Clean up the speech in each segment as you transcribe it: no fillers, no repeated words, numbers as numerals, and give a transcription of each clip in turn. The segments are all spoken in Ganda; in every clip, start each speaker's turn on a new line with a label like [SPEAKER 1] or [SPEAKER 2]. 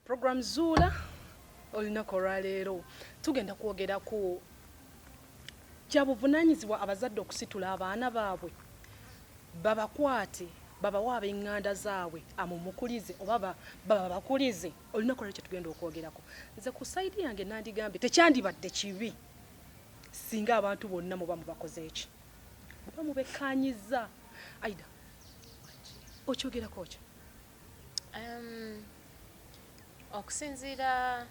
[SPEAKER 1] Program Zuula, olunaku olwaleero tugenda kwogera ku kya buvunaanyizibwa abazadde okusitula abaana baabwe babakwate babawe ab'eŋŋanda zaabwe amumukulize oba babakulize. Olunaku olwaleero kyetugenda okwogerako. Nze ku side yange nandigambye tekyandibadde kibi singa abantu bonna muba mubakoze eki, muba mubekkaanyizza. Aida, okyogerako ki?
[SPEAKER 2] Okusinziira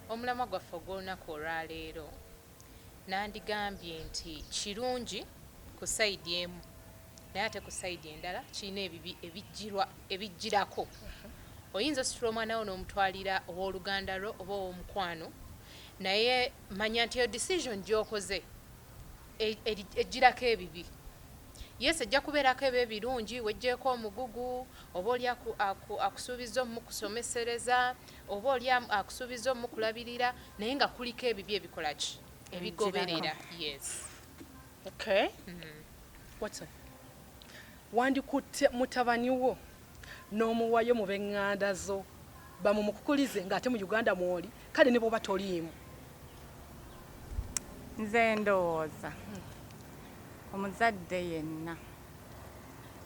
[SPEAKER 2] omulamwa gwaffe ogw'olunaku olwaleero, nandigambye nti kirungi ku side emu, naye ate ku side endala kirina ebibi ebijjirwa ebijjirako. Oyinza ositula omwana wo n'omutwalira owooluganda lwo oba ow'omukwano, naye manya nti eyo decision gy'okoze ejjirako ebibi. Yes, ejja kubeerako eba ebirungi, wejjeeko omugugu, oba oli akusuubizza omukusomesereza, oba oli akusuubizza omukulabirira, naye nga kuliko ebibi ebikola ki, ebigoberera. Yes.
[SPEAKER 1] Okay. Watson, wandikutte mutabani wo n'omuwayo mu b'eŋŋanda zo bamumukukulize ng'ate mu Uganda mwoli, kale ne bw'oba toliimu?
[SPEAKER 3] Nze ndowooza omuzadde yenna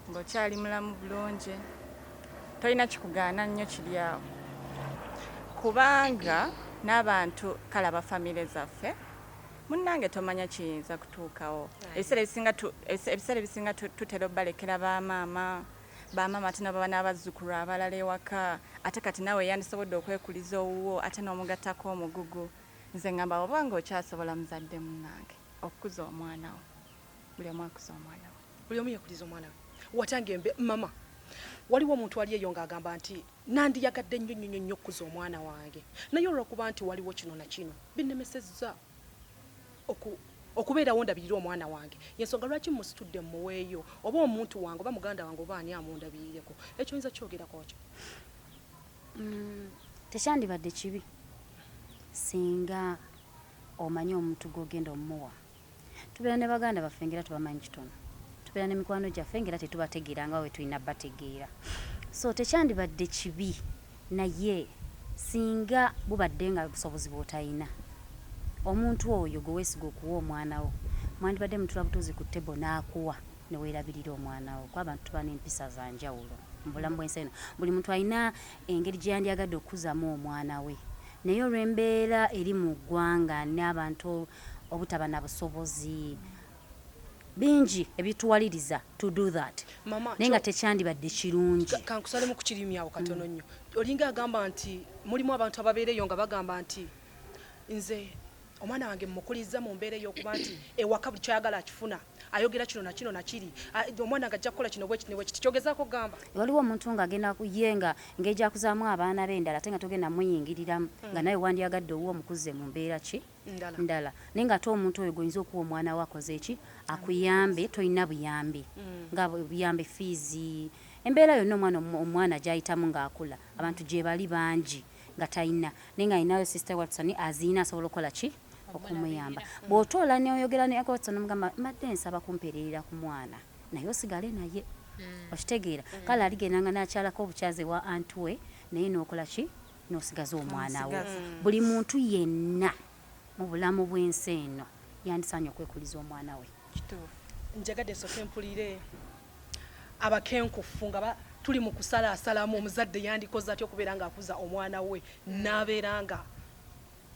[SPEAKER 3] ng'okyali mulamu bulungi tolina kikugaana nnyo kiri awo, kubanga n'abantu kale aba famire zaffe, munnange, tomanya kiyinza kutuukawo. Ebiseera ebisinga tutera obbalekera bamaama. Bamaama ate nabo baba n'abazzukulu abalala ewaka, ate kati naawe yandisobodde okwekuliza owuwo ate n'omugattako omugugu. Nze ngamba oba ng'okyasobola, muzadde munnange, okukuza omwana wo, buli omu akuza omwana we.
[SPEAKER 1] Buli omu yekuliza omwana we. Watange embe mama, waliwo omuntu ali eyo ng'agamba nti nandiyagadde nnyo nnyo nnyo okukuza omwana wange, naye olw'okuba nti waliwo kino na kino binnemesezza okubeerawo ndabirire omwana wange, yensonga lwaki musitudde mmuweeyo oba omuntu wange oba muganda wange oba ani amundabirireko. Ekyo oyinza kyogerako kyo?
[SPEAKER 4] Tekyandibadde kibi singa omanyi omuntu gw'ogenda omuwa. Tubeera ne baganda baffe ngera tubamanyi kitono, tubeera ne mikwano gyaffe ngera tetubategeera nga we tulina bategeera, so tekyandibadde kibi. Naye singa bubadde nga busobozi bw'otalina, omuntu oyo gwe weesiga okuwa omwana wo, mwandibadde mutula butuuzi ku table n'akuwa ne weerabirira omwana wo, kuba abantu tuba n'empisa za njawulo mu bulamu bw'ensi eno. Buli muntu alina engeri gye yandyagadde okukuzaamu omwana we, naye olw'embeera eri mu ggwanga n'abantu obutaba na busobozi bingi ebituwaliriza to do that.
[SPEAKER 1] Mama,
[SPEAKER 4] naye nga tekyandibadde kirungi.
[SPEAKER 1] Kankusalemu ku kirimi awo katono nnyo. Olinga agamba nti mulimu abantu ababeera eyo nga bagamba nti nze omwana wange mmukulizza mu mbeera ey'okuba nti ewaka buli kyayagala akifuna, ayogera kino na kino na kiri, omwana nga ajja kukola kino bwekiti ne bwekiti. Kyogezaako kugamba?
[SPEAKER 4] Waliwo omuntu ng'agenda ye nga engeri gyakuzaamu abaana be endala, ate nga togenda muyingiriramu, nga nawe wandyagadde owuwo omukuze mu mbeera ki?
[SPEAKER 1] Ndala.
[SPEAKER 4] Ndala. Naye ng'ate omuntu oyo gweoyinza okuwa omwana we akoze eki, akuyambe, tolina buyambi nga buyambe, fees, embeera yonna omwana gy'ayitamu ng'akula. Abantu gye bali bangi nga talina, naye nga alinayo Sister Watson aziina, asobola okukola ki, okumuyamba. Bw'otoola neoyogera ne Watson, omugamba, "Mbadde nsaba kumpeererera ku mwana," naye osigale naye, okitegeera? Kale aligendanga n'akyalako obukyazi ewa anti we, naye n'okola ki, n'osigaza omwana wo. Buli muntu yenna mu bulamu bw'ensi eno yandisaanye okwekuliza omwana we.
[SPEAKER 3] Kituufu.
[SPEAKER 1] Njagadde nsooke mpulire abakenkufu nga tuli mu kusalaasalamu omuzadde yandikoze atya okubeera ng'akuza omwana we n'abeera nga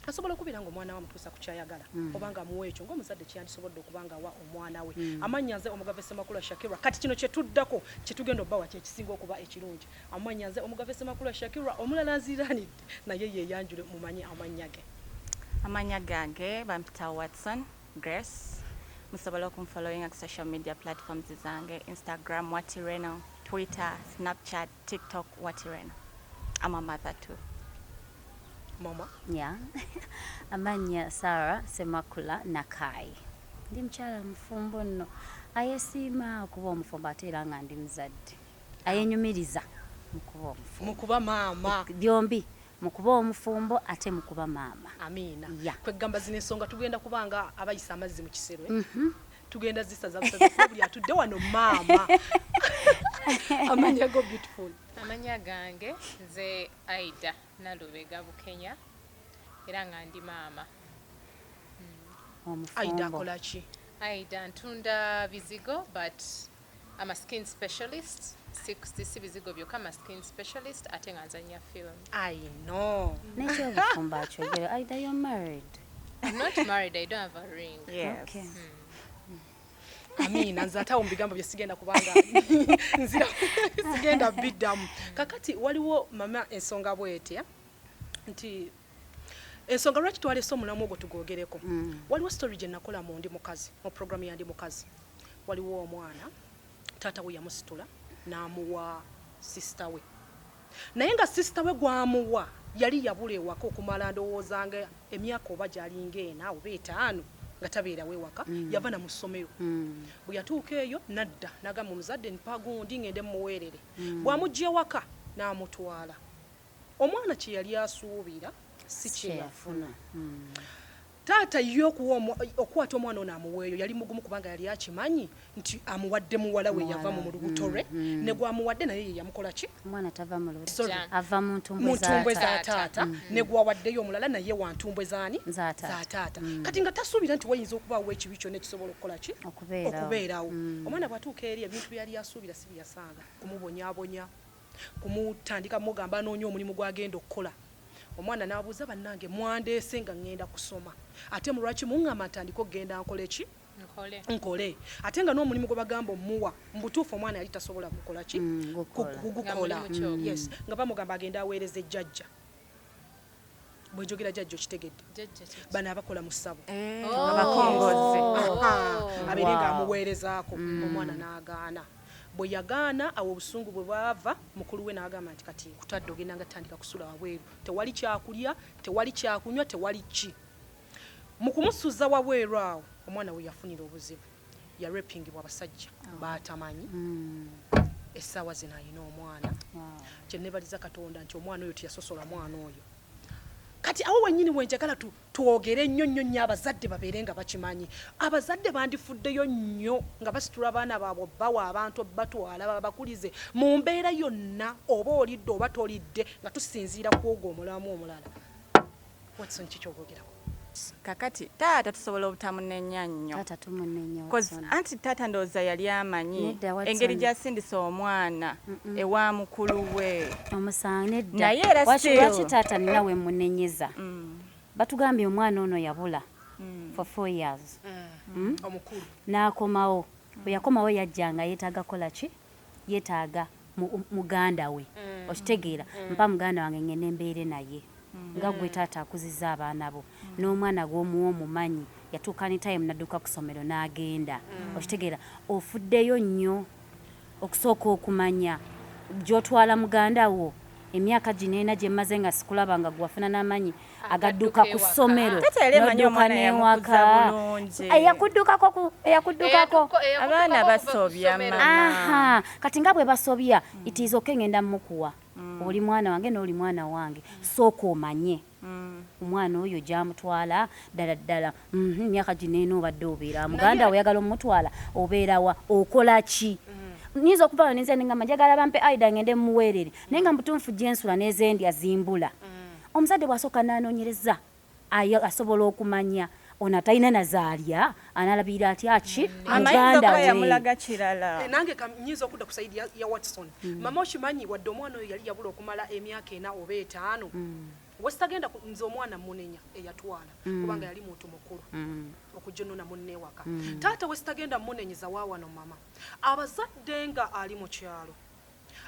[SPEAKER 1] asobola okubeera nga omwana we amutuusa ku kyayagala, oba nga amuwa ekyo ng'omuzadde kyeyandisobodde okuba nga awa omwana we. Amannya nze Omugave Semakula Shakira. Kati kino kyetuddako kyetugenda obbawa kyekisinga okuba ekirungi. Amannya nze Omugave Semakula Shakira. Omulala nziraanidde naye yeeyanjule mumanye amannya ge.
[SPEAKER 3] Amannya gange bampita Watson Grace. Musobola okunfollowinga ku social media platforms zange: Instagram Watireno, Twitter, Snapchat, TikTok Watireno. I'm a mother too.
[SPEAKER 1] Mama.
[SPEAKER 4] Yeah. Amannya Sarah Semakula Nakai. Ndi mukyala mufumbo nno ayesiima okuba omufumbo, ate era nga ndi muzadde ayenyumiriza mu kuba omufumbo.
[SPEAKER 1] Mu kuba maama.
[SPEAKER 4] Byombi, mu kuba omufumbo ate mu kuba maama.
[SPEAKER 1] Amiina.
[SPEAKER 4] Ya.
[SPEAKER 1] Kwegamba zino ensonga tugenda kubanga abayisa amazzi mu kisero, eh? Tugenda zisaza busaza kuba buli atudde wano maama. Amanya go, beautiful.
[SPEAKER 2] Amanya gange nze Aida Nalubega Bukenya, era nga ndi maama.
[SPEAKER 1] Aida
[SPEAKER 4] Omufumbo.
[SPEAKER 1] akola ki?
[SPEAKER 2] Aida ntunda bizigo, but I'm a skin specialist. Si bizigo byokka, I'm a skin specialist, ate nga nzanya film.
[SPEAKER 1] I know.
[SPEAKER 4] N'ekyobufumbo akyogere. Aida, you're married?
[SPEAKER 2] I'm not married, I don't have a ring.
[SPEAKER 3] Yes.
[SPEAKER 4] Okay.
[SPEAKER 1] Amiina. Nze ate awo mu bigambo bye sigenda, kubanga nzira sigenda biddamu. Kakati waliwo mama ensonga bwetya nti ensonga lwaki twalese omulamu ogwo tugwogereko. Waliwo story gye nakola mu Ndi Mukazi, mu programu ya Ndi Mukazi. Waliwo omwana taata we yamusitula n'amuwa sister we, naye nga sister we gwamuwa yali yabula ewaka okumala ndowooza nga emyaka oba gyalinga 4 oba 5 nga tabeerawo ewaka. Yava na mu ssomero. Bwe yatuuka eyo nadda n'agamba omuzadde, "Mpa gundi ngende muweerere." Bw'amugja ewaka n'amutwala, omwana kye yali asuubira si kye yafuna. Taata ye okukwata omwana ono amuweeyo yali mugumu, kubanga yali akimanyi nti amuwadde muwala we yava mu lubuto lwe, ne gwamuwadde naye ye yamukola ki?
[SPEAKER 4] Omwana tava mu lubuto.
[SPEAKER 1] Sorry.
[SPEAKER 4] Ava mu ntumbwe.
[SPEAKER 1] Mu ntumbwe
[SPEAKER 4] za
[SPEAKER 1] za taata. Ne gwawaddeyo omulala naye wa ntumbwe zaani?
[SPEAKER 4] Za taata.
[SPEAKER 1] Za taata. Kati nga tasuubira nti wayinza okubaawo ekibi kyonna ekisobola okukola ki?
[SPEAKER 4] Okubeerawo.
[SPEAKER 1] Okubeerawo. Omwana bw'atuuka eri, ebintu byali asuubira si byeyasanga: kumubonyaabonya, kumutandika mugamba anoonya omulimu gwagenda okukola. Omwana n'abuuza, "Bannange, mwandeese nga ŋŋenda kusoma, ate mulwaki muŋŋamba ntandika okugenda nkole ki?"
[SPEAKER 2] Nkole.
[SPEAKER 1] Nkole, ate nga n'omulimu gwe bagamba omuwa, mu butuufu omwana yali tasobola kukola ki?
[SPEAKER 4] Gukola.
[SPEAKER 1] Kugukola.
[SPEAKER 2] Nga mulimu ki ogwo?
[SPEAKER 1] Yes, nga bamugamba agenda aweereza ejjajja. Bwejogera jjajja okitegedde?
[SPEAKER 2] Jjajja kiki?
[SPEAKER 1] Bano abakola mu ssabo.
[SPEAKER 3] Eh,
[SPEAKER 2] Oh.
[SPEAKER 3] abakongozi.
[SPEAKER 2] Oh.
[SPEAKER 1] Abeere nga amuweerezaako. Omwana n'agaana. Bwe yagaana, awo obusungu bwe bwava, mukulu we n'agamba nti, "Kati kutadde ogenda nga tandika kusula wabweru, tewali kyakulya, tewali kyakunywa, tewali ki." Mu kumusuza wabweru awo omwana we yafunira obuzibu, yarepingibwa abasajja baatamanyi. Essaawa zino alina omwana. Kyenebaliza Katonda nti omwana oyo teyasosola mwana oyo. Kati awo wennyini wenjagala twogere nnyo nnyo nnyo, abazadde babeere nga bakimanyi. Abazadde bandifuddeyo nnyo nga basitula abaana baabwe, bawa abantu batwala babakulize mu mbeera yonna, oba olidde oba tolidde, nga tusinziira ku ogwo omulamu omulala. Watson, kikyogerako?
[SPEAKER 3] Kakati taata tusobola obutamunenya nnyo.
[SPEAKER 4] Taata tumunenya.
[SPEAKER 3] 'Cause
[SPEAKER 4] Watson.
[SPEAKER 3] Anti taata ndowooza yali amanyi
[SPEAKER 4] Nedda, Watson.
[SPEAKER 3] engeri gy'asindisa omwana ewa mukulu we.
[SPEAKER 4] Omusango nedda.
[SPEAKER 3] Naye era
[SPEAKER 4] Lwaki taata nina we munenyeza? Batugambye omwana ono yabula for 4 years.
[SPEAKER 1] Omukulu.
[SPEAKER 4] N'akomawo. Bwe yakomawo yajja nga yeetaaga kola ki? Yeetaaga muganda we. Okitegeera? "Mpa muganda wange ngende mbeere naye." Nga gwe taata akuzizza abaana bo n'omwana gw'omuwa, omumanyi yatuuka ne time n'adduka ku ssomero n'agenda. Okitegeera? Ofuddeyo nnyo okusooka okumanya gy'otwala muganda wo. Emyaka gino ena gye mmaze nga sikulaba, nga gwafuna n'amanyi agadduka ku
[SPEAKER 2] ewaka.
[SPEAKER 4] ssomero,
[SPEAKER 3] Taata yali amanyi
[SPEAKER 4] n'odduka
[SPEAKER 3] omwana yamukuza
[SPEAKER 4] n'ewaka.
[SPEAKER 3] bulungi.
[SPEAKER 4] Eyakuddukako.
[SPEAKER 3] Abaana basobya, mama.
[SPEAKER 4] Aha, kati nga bwe basobya, it is okay, ngenda mukuwa. Oli mwana wange n'oli mwana wange. Sooka omanye omwana oyo gyamutwala ddala ddala. Emyaka gino ena obadde obeera muganda we, oyagala omutwala, obeerawa, okola ki? Nyinza okuvayo nenze nengamba njagala bampe Aida ngende muweerere, naye nga mubutuufu gyensula n'ezendya zimbula. Omuzadde bw'asooka n'anoonyereza asobola okumanya ono atalina nazaalya analabirira atya ki
[SPEAKER 3] Amayinza
[SPEAKER 4] muganda
[SPEAKER 3] okuba
[SPEAKER 4] we.
[SPEAKER 3] yamulaga kirala.
[SPEAKER 1] Eh, nange nyinza okudda ku side ya Watson. Mama, okimanyi wadde omwana oyo yali yabula okumala emyaka 4 oba 5, wesitagenda nze omwana munenya eyatwala, kubanga yali muntu mukulu okujja onnona munne ewaka. Taata wesitagenda munenyeza waawano mama, abazadde nga ali mu kyalo,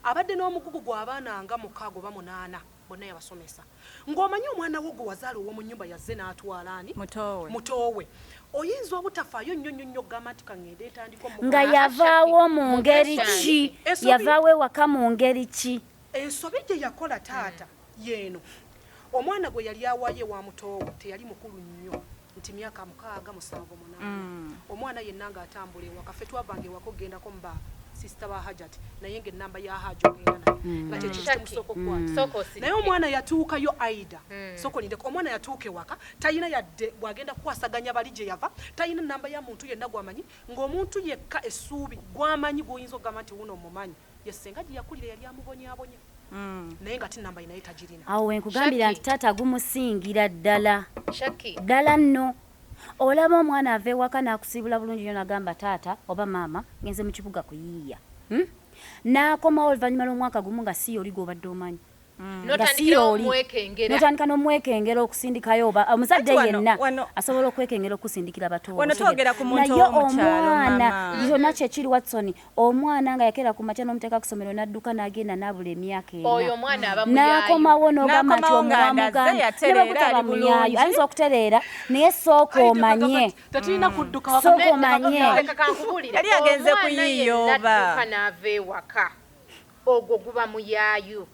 [SPEAKER 1] abadde n'omugugu gw'abaana nga 6 oba 8, bonna yabasomesa, ng'omanyi omwana wo gwe wazaala ow'omu nnyumba yazze n'atwala ani?
[SPEAKER 3] Mutoowe.
[SPEAKER 1] Mutoowe. Oyinza obutafaayo nnyo nnyo nnyo okugamba nti kaŋŋende ntandika
[SPEAKER 4] Nga yavaawo mu ngeri ki? Yavaawo ewaka mu ngeri ki?
[SPEAKER 1] Ensobi gye yakola taata yeeno: omwana gwe yali awaayo ewa mutoowe teyali mukulu nnyo, nti myaka 6, 7, 8. Omwana yenna ng'atambula ewaka, ffe twavanga ewaka okugendako mu ba sister ba Hajat, naye ng'ennamba ya Haji ogenda nayo nga kyekintu kyemusooka okukwata.
[SPEAKER 2] Sooka osirike.
[SPEAKER 1] Naye omwana yatuukayo, Aida, sooka olindeko, omwana yatuuka ewaka talina yadde bw'agenda kukwasaganya bali gye yava, talina namba ya muntu yenna gwamanyi, ng'omuntu yekka essuubi gwamanyi gw'oyinza okugamba nti wuno omumanyi Ye senga gye yakulira yali amubonyaabonya, naye nga ti namba ye naye tagirina.
[SPEAKER 4] Awo wenkugambira
[SPEAKER 2] Shaki.
[SPEAKER 4] nti taata gumusingira ddala.
[SPEAKER 2] Shaki.
[SPEAKER 4] Ddala nno, olaba omwana ava ewaka n'akusiibula bulungi nnyo, n'agamba taata oba maama ngenze mu kibuga kuyiiya, N'akomawo oluvannyuma lw'omwaka gumu nga si y'oli gw'obadde omanyi, nga si
[SPEAKER 2] Notandikirawo
[SPEAKER 4] y'oli.
[SPEAKER 2] omwekengera.
[SPEAKER 4] Notandika n'omwekengera okusindikayo, oba omuzadde
[SPEAKER 3] Ati wano-
[SPEAKER 4] yenna asobola okwekengera okusindikira bato.
[SPEAKER 3] Wano twogera ku muntu
[SPEAKER 4] Naye
[SPEAKER 3] ow'omukyalo,
[SPEAKER 4] omwana
[SPEAKER 3] mama.
[SPEAKER 4] kyonna kyekiri, Watson, omwana nga yakeera ku makya n'omuteeka ku ssomero n'adduka n'agenda n'abula emyaka 4,
[SPEAKER 2] Oyo omwana aba muyaayu.
[SPEAKER 4] n'akomawo n'ogamba nti
[SPEAKER 3] N'akomawo nga
[SPEAKER 4] omuwa
[SPEAKER 3] ndaze,
[SPEAKER 4] muganda
[SPEAKER 3] yatereera,
[SPEAKER 4] ne bwekutaba
[SPEAKER 3] ali
[SPEAKER 4] muyaayu
[SPEAKER 3] bulungi.
[SPEAKER 4] Ayinza okutereera, naye sooka omanye.
[SPEAKER 1] Tetulina kudduka.
[SPEAKER 4] Sooka omanye.
[SPEAKER 2] Leka kankubuulire.
[SPEAKER 3] Yali agenze
[SPEAKER 2] Omwana
[SPEAKER 3] kuyiiya
[SPEAKER 2] yenna
[SPEAKER 3] oba?
[SPEAKER 2] adduka n'ava ewaka, ogwo guba muyaayu.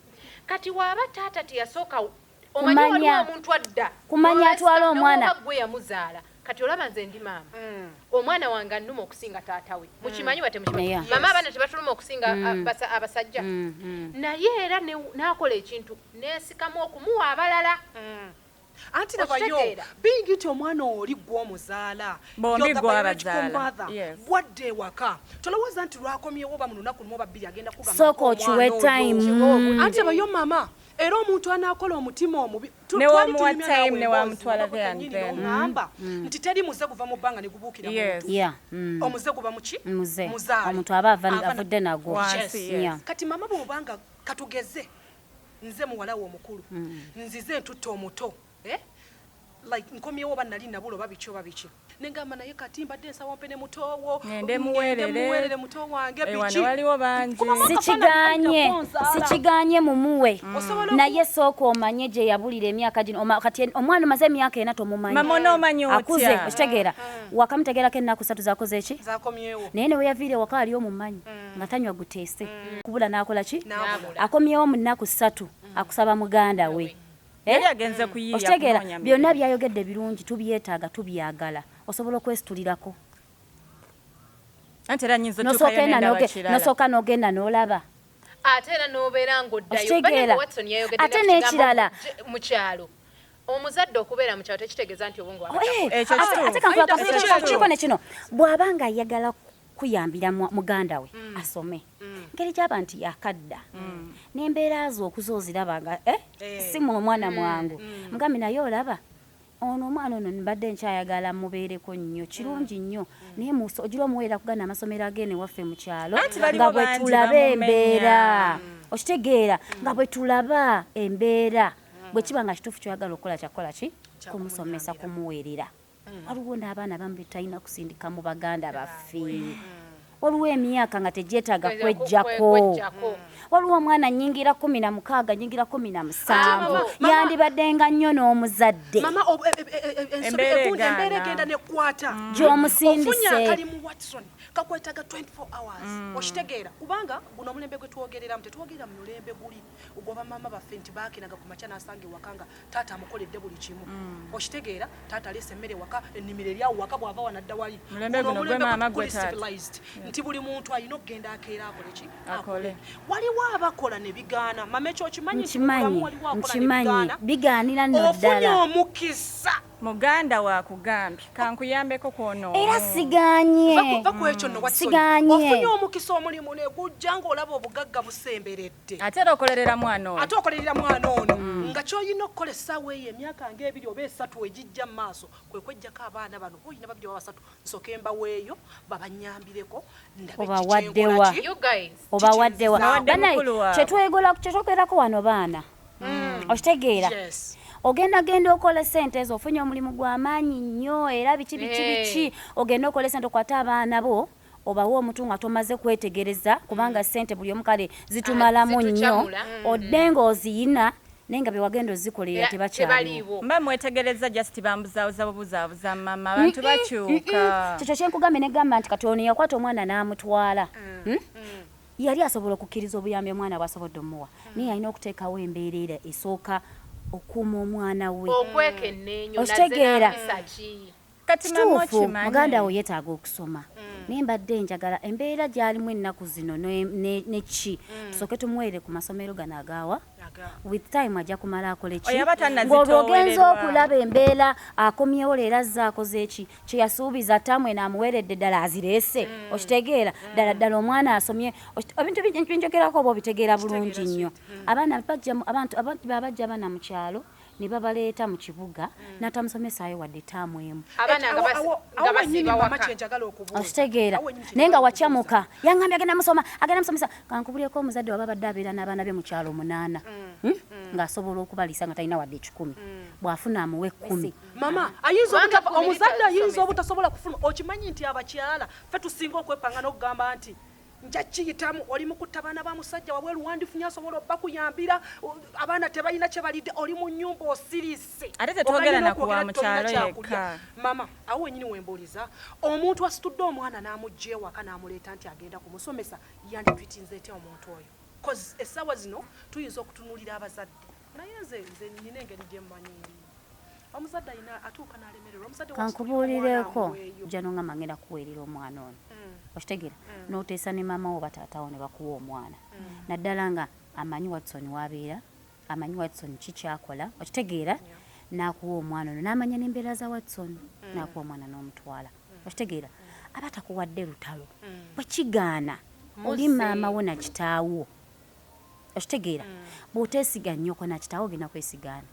[SPEAKER 2] Kati waaba taata teyasooka omanyi,
[SPEAKER 4] Kumanya.
[SPEAKER 2] waliwo omuntu adda
[SPEAKER 4] Kumanya atwala omwana.
[SPEAKER 2] N'oba gwe yamuzaala. Kati olaba nze ndi maama, omwana wange annuma okusinga taata we. Mukimanyi ba temukimanyi? Mama, abaana tebatuluma okusinga abasajja? Naye era n'akola ekintu neesikamu okumuwa abalala.
[SPEAKER 1] Anti labayo,
[SPEAKER 2] Okitegeera?
[SPEAKER 1] being nti omwana oli gw'omuzaala,
[SPEAKER 3] Bombi
[SPEAKER 1] you're the
[SPEAKER 3] gw'abazaala.
[SPEAKER 1] biological mother, bwadde ewaka, tolowooza nti lwakomyewo oba mu lunaku lumu oba bbiri agenda kugamba
[SPEAKER 4] Sooka
[SPEAKER 1] omwana
[SPEAKER 4] okiwe
[SPEAKER 1] oyo.
[SPEAKER 4] time.
[SPEAKER 1] Anti abayo mama, era omuntu anaakola omutima omubi
[SPEAKER 3] Ne
[SPEAKER 1] twali
[SPEAKER 3] wamuwa
[SPEAKER 1] tunyumya
[SPEAKER 3] time,
[SPEAKER 1] naawe
[SPEAKER 3] ne
[SPEAKER 1] emboozi,
[SPEAKER 3] wamutwala
[SPEAKER 1] nabwe
[SPEAKER 3] there and
[SPEAKER 1] kennyini
[SPEAKER 3] then.
[SPEAKER 1] n'oŋŋamba nti teri muze guva mu bbanga ne gubuukira muntu. Omuze guba muki?
[SPEAKER 4] Muze.
[SPEAKER 1] Muzaale.
[SPEAKER 4] Omuntu aba avudde nagwo.
[SPEAKER 3] Wansi,
[SPEAKER 1] Yes.
[SPEAKER 3] yes.
[SPEAKER 1] Kati mama, bw'obanga katugeze nze muwala we omukulu, nzize ntutta omuto, eh? Like nkomyewo oba nali nabula oba biki oba biki, nengamba naye kati mbadde nsaba mpe ne mutoowo.
[SPEAKER 3] Ngende muweerere.
[SPEAKER 1] Muweerere muto wange.
[SPEAKER 3] Eh, wano
[SPEAKER 1] Biki?
[SPEAKER 3] waliwo bangi.
[SPEAKER 1] Kuba
[SPEAKER 4] Sikiganye, sikiganye, mumuwe,
[SPEAKER 1] Osobola
[SPEAKER 4] naye sooka omanye gye yabulira emyaka gino. Kati omwana omaze emyaka 4 tomumanyi.
[SPEAKER 3] Mama, onoomanya
[SPEAKER 4] Akuze,
[SPEAKER 3] otya?
[SPEAKER 4] okitegeera? Wakamutegeerako ennaku 3 zakoze ki?
[SPEAKER 1] Zakomyewo.
[SPEAKER 4] Naye newe yaviire waka ali omumanyi nga tanywa guteese kubula n'akola ki?
[SPEAKER 1] N'abula.
[SPEAKER 4] Akomyewo mu nnaku 3 akusaba muganda we. Eh?
[SPEAKER 3] Yali agenze kuyiiya,
[SPEAKER 4] Okitegeera?
[SPEAKER 3] kunoonya
[SPEAKER 4] Byonna
[SPEAKER 3] mirimu.
[SPEAKER 4] byayogedde birungi, tubyetaaga, tubyagala. Osobola okwesitulirako
[SPEAKER 3] Anti era nyinza
[SPEAKER 4] nosooka
[SPEAKER 3] otuukayo
[SPEAKER 4] ena
[SPEAKER 3] nendaba kirala.
[SPEAKER 4] nosooka n'ogenda n'olaba.
[SPEAKER 2] Ate era n'obeera ng'oddayo.
[SPEAKER 4] Okitegeera?
[SPEAKER 2] Bannange, Watson yayogedde
[SPEAKER 4] Ate
[SPEAKER 2] na ku kigambo
[SPEAKER 4] n'ekirala.
[SPEAKER 2] mu kyalo, omuzadde okubeera mu kyalo tekitegeeza nti obwongo
[SPEAKER 4] Oh,
[SPEAKER 2] bwabatakola.
[SPEAKER 3] Ekyo kituufu.
[SPEAKER 4] Ate kankuba
[SPEAKER 1] Aida,
[SPEAKER 3] ekyo
[SPEAKER 4] kakuliko ne kino, bw'aba nga ayagala kuyambira muganda we asome, ngeri gyaba nti yakadda n'embeera zo okuza oziraba nga si mu omwana mwangu, mugambe naye olaba ono omwana ono mbadde nkyayagala mubeereko nnyo, kirungi nnyo, naye ogira omuweerera kugana amasomero ag'eno ewaffe mu kyalo,
[SPEAKER 3] Anti baliwo
[SPEAKER 4] nga bwe
[SPEAKER 3] bangi
[SPEAKER 4] tulaba
[SPEAKER 3] bamumenya.
[SPEAKER 4] embeera, okitegeera, nga bwe tulaba embeera, bwe kiba nga kituufu kyoyagala okukola kyakukola ki, kumusomesa, kumuweerera. Waliwo n'abaana abamu betalina kusindika mu baganda baffe. Waliwo emyaka nga tegyetaaga kwejjako.
[SPEAKER 2] Kwejjako.
[SPEAKER 4] Waliwo omwana nyingira 16, nyingira 17,
[SPEAKER 1] Mama-
[SPEAKER 4] yandibaddenga nnyo n'omuzadde
[SPEAKER 1] Mama, ensobi
[SPEAKER 3] Embeera
[SPEAKER 1] egundi embeera
[SPEAKER 3] egaana.
[SPEAKER 1] egenda nekwata.
[SPEAKER 4] Gy'omusindise.
[SPEAKER 1] Ofunye akalimu, Watson, kakwetaga 24 hours, okitegeera? Kubanga guno omulembe gwe twogereramu, tetwogerera mu mulembe guli ogwabamaama baffe nti baakeraga ku makya n'asanga ewaka nga taata amukoledde buli kimu, okitegeera? Taata aleese emmere waka, ennimiro eryawo waka, bw'ava wanadda wali.
[SPEAKER 3] Mulembe
[SPEAKER 1] Guno
[SPEAKER 3] guno gwe
[SPEAKER 1] omulembe
[SPEAKER 3] maama gwe
[SPEAKER 1] guli
[SPEAKER 3] taata.
[SPEAKER 1] civilized nti buli muntu alina okugenda akeera akole ki?
[SPEAKER 3] Akole.
[SPEAKER 1] Waliwo abakola ne bigaana. Mama, ekyo okimanyi nti mu
[SPEAKER 4] Nkimanyi.
[SPEAKER 1] bulamu waliwo akola ne
[SPEAKER 4] Nkimanyi.
[SPEAKER 1] bigaana?
[SPEAKER 4] Bigaanira nno
[SPEAKER 1] Ofunye
[SPEAKER 4] ddala.
[SPEAKER 1] omukisa.
[SPEAKER 3] Muganda wakugambye kankuyambeko kwono.
[SPEAKER 4] Era siganye.
[SPEAKER 1] Va ku ekyo nno, Watson.
[SPEAKER 4] Siganye.
[SPEAKER 1] Ofunye omukisa, omulimu negujja ng'olaba obugagga busemberedde.
[SPEAKER 3] Ate era okolerera mwana oyo.
[SPEAKER 1] Ate okolerera mwana ono, nga kyolina okukola essaawa eyo, emyaka nga 2 oba 3 egijja mu maaso, kwe kwejjako abaana bano oyina babiri oba basatu, nsooke mbaweeyo babanyambireko, ndabe
[SPEAKER 4] Obawaddewa.
[SPEAKER 1] kiki.
[SPEAKER 2] You guys.
[SPEAKER 4] Obawaddewa?
[SPEAKER 3] Bawadde
[SPEAKER 4] Banaye,
[SPEAKER 3] mukulu waabwe.
[SPEAKER 4] kyetwogerako wano baana, okitegeera?
[SPEAKER 1] Yes.
[SPEAKER 4] Ogenda genda okola sente ezo, ofunye omulimu gw'amaanyi nnyo, era biki biki biki, ogenda okola sente, okwate abaana bo obawe omutu nga tomaze kwetegereza, kubanga sente buli omu kale zitumalamu nnyo.
[SPEAKER 2] Zitukyamula.
[SPEAKER 4] Odde ng'oziyina, naye nga bewagenda ozikolerera
[SPEAKER 2] Era
[SPEAKER 4] tebakyaliwo.
[SPEAKER 2] tebaliiwo.
[SPEAKER 3] Mba mwetegereza, just bambuzaabuza bubuzaabuza. Mama, abantu bakyuka.
[SPEAKER 4] Kyekyo kyenkugambye, negamba nti kati ono yakwata omwana n'amutwala, Yali asobola okukkiriza obuyambi omwana bwasobodde omuwa, naye alina okuteekawo embeera era esooka okuuma omwana we.
[SPEAKER 2] Okwekenneenya.
[SPEAKER 4] Okitegeera?
[SPEAKER 2] Onaze ki?
[SPEAKER 3] Kati mama,
[SPEAKER 4] Kituufu,
[SPEAKER 3] okimanyi.
[SPEAKER 4] muganda wo yeetaaga okusoma, naye mbadde njagala embeera gy'alimu ennaku zino ne ki, tusooke tumuweere ku masomero gano agaawa. With time ajja kumala akole ki, ng'olwo ogenza okulaba embeera akomyewo leero azze akoze eki kye yasuubiza, taamu eno amuweeredde ddala azireese. Okitegeera ddala ddala omwana asomye. Ebintu binjogerako oba obitegeera bulungi nnyo. Abaana bajja abantu bajja abaana mu kyalo ne babaleeta mu kibuga n'atamusomesaayo wadde taamu emu.
[SPEAKER 2] Abaana nga basiiba waka.
[SPEAKER 4] Okitegeera? Naye nga wakyamuka, yaŋŋambye agenda musoma, agenda musomesa. Kankubulyeko, omuzadde waba abadde abeera n'abaana be mu kyalo munaana, ng'asobola okubaliisa nga talina wadde 100, bw'afuna amuwa 10.
[SPEAKER 1] Mama ayinza omuzadde ayinza obutasobola kufuna. Okimanyi nti abakyala ffe tusinga okwepanga n'okugamba nti nja kiyitamu, oli mu kutta baana ba musajja wabweru, wandifunye asobola obbakuyambira, abaana tebalina kye balidde, oli mu nnyumba osirise.
[SPEAKER 3] Ate tetwogera na kuwa mu kyalo yekka.
[SPEAKER 1] Mama, awo wenyini wembuuliza, omuntu asitudde omwana n'amugja ewaka n'amuleeta nti agenda kumusomesa, yanditwitinze etya omuntu oyo? Cause essaawa zino tuyinza okutunuulira abazadde, naye nze nina engeri gye mmanyi omuzadde alina atuuka n'alemererwa. Omuzadde
[SPEAKER 4] Kankubuulireko, ojja nongamba ngenda kuweerera omwana ono, okitegeera, n'oteesa ne maama wo oba taata wo ne bakuwa omwana, naddala nga amanyi Watson wabeera, amanyi Watson ki kyakola, okitegeera, n'akuwa omwana ono n'amanya n'embeera za Watson, n'akuwa omwana n'omutwala, okitegeera, aba takuwadde lutalo. Bwe kigaana, oli maama wo na kitaawo, okitegeera, bw'oteesiga nnyoko na kitaawo, ogenda kwesigaana.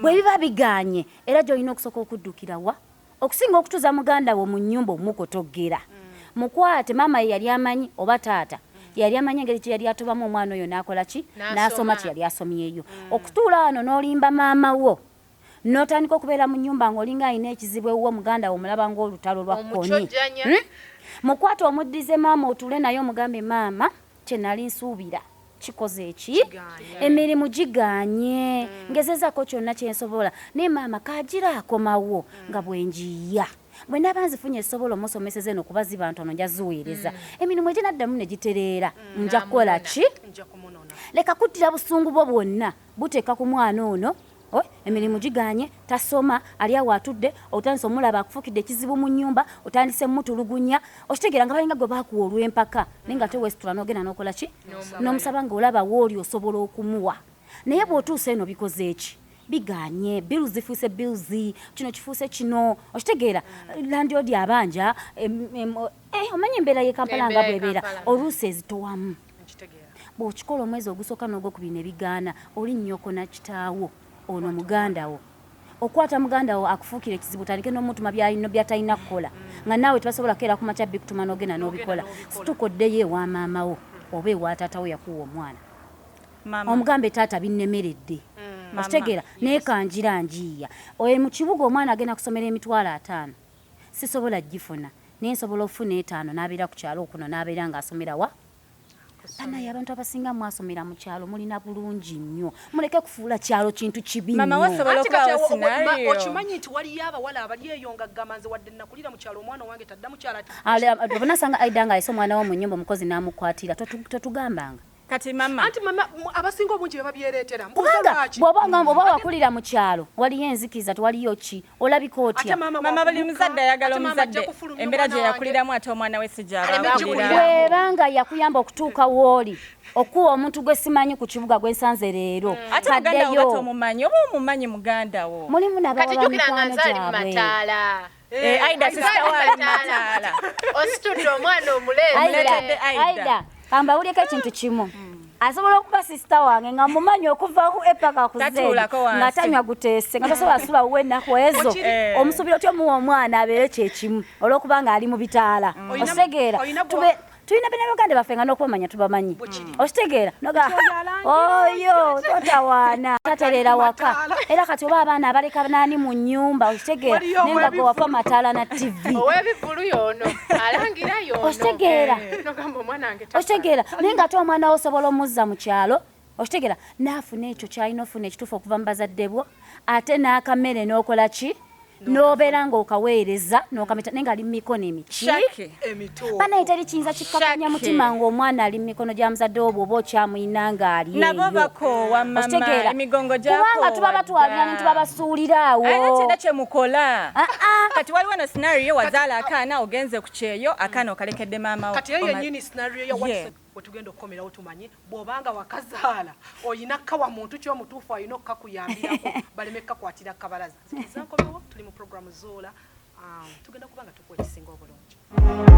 [SPEAKER 4] Bwe biba biganye, era gy'olina okusooka okuddukira wa okusinga okutuuza muganda wo mu nnyumba omukotogera. Mukwate, maama ye yali amanyi oba taata yali amanyi engeri gye yali atobamu omwana oyo n'akola ki, n'asoma kye yali asomyeyo. Okutuula wano n'olimba maama wo n'otandika okubeera mu nnyumba ng'olinga alina ekizibu ewuwo, muganda wo omulaba ng'olutalo lwa kkoni. Mukwate, omuddize maama, otuule naye, omugambe, "Maama, kye nali nsuubira kikoze eki, emirimu giganye, ngezezaako kyonna kyensobola, naye maama kagira akomawo nga bwenjiya, bwe naaba nzifunye esobola omusomeseza eno kuba ziba ntono, nja ziweereza, emirimu eginaddamu ne gitereera, nja kukola ki?" Leka kuddira busungu bwo bwonna buteeka ku mwana ono. Emirimu giganye, tasoma, ali awo atudde, otandise omulaba akufuukidde ekizibu mu nnyumba, otandise mutulugunya, okitegeera, nga balinga gwe baakuwa olw'empaka, naye nga teweesitula n'ogenda n'okola ki, n'omusaba ng'olaba wooli osobola okumuwa. Naye bw'otuusa eno bikoze eki, biganye, bills zifuuse bills, kino kifuuse kino, okitegeera, landlord abanja, omanyi embeera y'e Kampala nga bw'ebeera, oluusi ezitowamu. Bw'okikola omwezi ogusooka n'ogwokubiri ne bigaana, oli nnyoko na kitaawo, ono muganda wo, okwata muganda wo akufuukira ekizibu, otandike n'omutuma by'atalina kukola, nga naawe tebasobola kukeera ku makya bikutuma n'ogenda n'obikola. Situka oddeyo ewa maama wo oba ewa taata wo yakuwa omwana, omugambe, "Taata, binnemeredde," okitegeera, naye kanjira njiiya oyo mu kibuga, omwana agenda kusomera 50,000, sisobola gifuna, naye nsobola okufuna 5 n'abeera ku kyalo okuno, n'abeera ng'asomera wa. Banaye, abantu abasinga mwasomera mu kyalo, mulina bulungi nnyo, muleke kufuula kyalo kintu kibi nnyo.
[SPEAKER 1] Okimanyi nti waliyo abawala abali eyo nga gamba, "Nze wadde nakulira mu kyalo, omwana wange tadda mu kyalo."
[SPEAKER 4] Bonasanga aida nga alese omwana wo mu nyumba, omukozi n'amukwatira, totugambanga.
[SPEAKER 3] Kati mama,
[SPEAKER 1] anti mama, abasinga obungi beba byereetera.
[SPEAKER 4] Kubanga bw'oba nga oba wakulira mu kyalo, waliyo enzikiza, tewaliyo ki, olabika otya?
[SPEAKER 3] Mama, buli muzadde ayagala omuzadde embeera gye yakuliramu ate omwana we si gy'abakulira.
[SPEAKER 4] Bwebanga yakuyamba okutuuka w'oli, okuwa omuntu gwe simanyi ku kibuga gwe nsanze leero.
[SPEAKER 3] Ate muganda wo batomumanyi, oba omumanyi muganda wo.
[SPEAKER 4] Mulimu
[SPEAKER 2] Kati
[SPEAKER 4] nabawala
[SPEAKER 2] jjukira nga
[SPEAKER 4] mikwano
[SPEAKER 2] nze ali mu
[SPEAKER 4] gyabwe.
[SPEAKER 2] mataala.
[SPEAKER 3] Aida, sister wo ali mataala.
[SPEAKER 2] Ositudde omwana omuleeze.
[SPEAKER 3] Omuleetedde Aida.
[SPEAKER 4] Aida, kambawuleko ekintu kimu, asobola okuba sister wange nga mumanyi okuva ku epaka ku Z,
[SPEAKER 3] Tatuulako wansi.
[SPEAKER 4] nga tanywa guteese, nga tasobola sula wuwe ennaku ezo. Omusuubira otya omuwa omwana abeere kyekimu olw'okuba nga ali mu bitaala? Okitegeera? Tulina bena baganda baffe nga n'okubamanya tubamanyi, okitegeera, noga oyo totawaana, tatereera waka. Era kati oba abaana abaleka nani mu nnyumba, okitegeera, naye nga gwe wafa mataala na TV.
[SPEAKER 2] Ow'ebivulu yoono alangira yoono.
[SPEAKER 4] Okitegeera?
[SPEAKER 2] Nogamba omwana wange tafa.
[SPEAKER 4] Okitegeera? Naye nga ate omwana wo osobola omuzza mu kyalo, okitegeera, naafuna ekyo kyalina ofuna ekituufu okuva mu bazadde bwo, ate n'akamere n'okola ki, n'obeera ng'okaweereza n'okameta, naye ng'ali mu mikono emiki.
[SPEAKER 3] Shaki.
[SPEAKER 4] Banaye, teri kiyinza kikkakanya
[SPEAKER 3] Shaki.
[SPEAKER 4] mutima ng'omwana ali mu mikono gya muzadde wo, bw'oba okyamuyina ng'ali
[SPEAKER 3] Nabo
[SPEAKER 4] eyo.
[SPEAKER 3] bakoowa mama.
[SPEAKER 4] Okitegeera?
[SPEAKER 3] Emigongo
[SPEAKER 4] Kubanga tuba batwalira ne tubabasuulira awo.
[SPEAKER 3] Alina kyenda kyemukola.
[SPEAKER 4] Ah, ah.
[SPEAKER 3] Kati waliwo no scenario, wazaala akaana, ogenze ku kyeyo, akaana okalekedde maama wo.
[SPEAKER 1] Kati eyo yennyini scenario ya Watson. Wetugenda okukomerawo, tumanye bw'obanga wakazaala oyina kawa muntu ki omutuufu alina okukakuyambirako baleme kukakwatira kabalaza. Nzikiriza nkomewo, tuli mu programu Zuula. Tugenda kuba nga tukuwa ekisinga obulungi.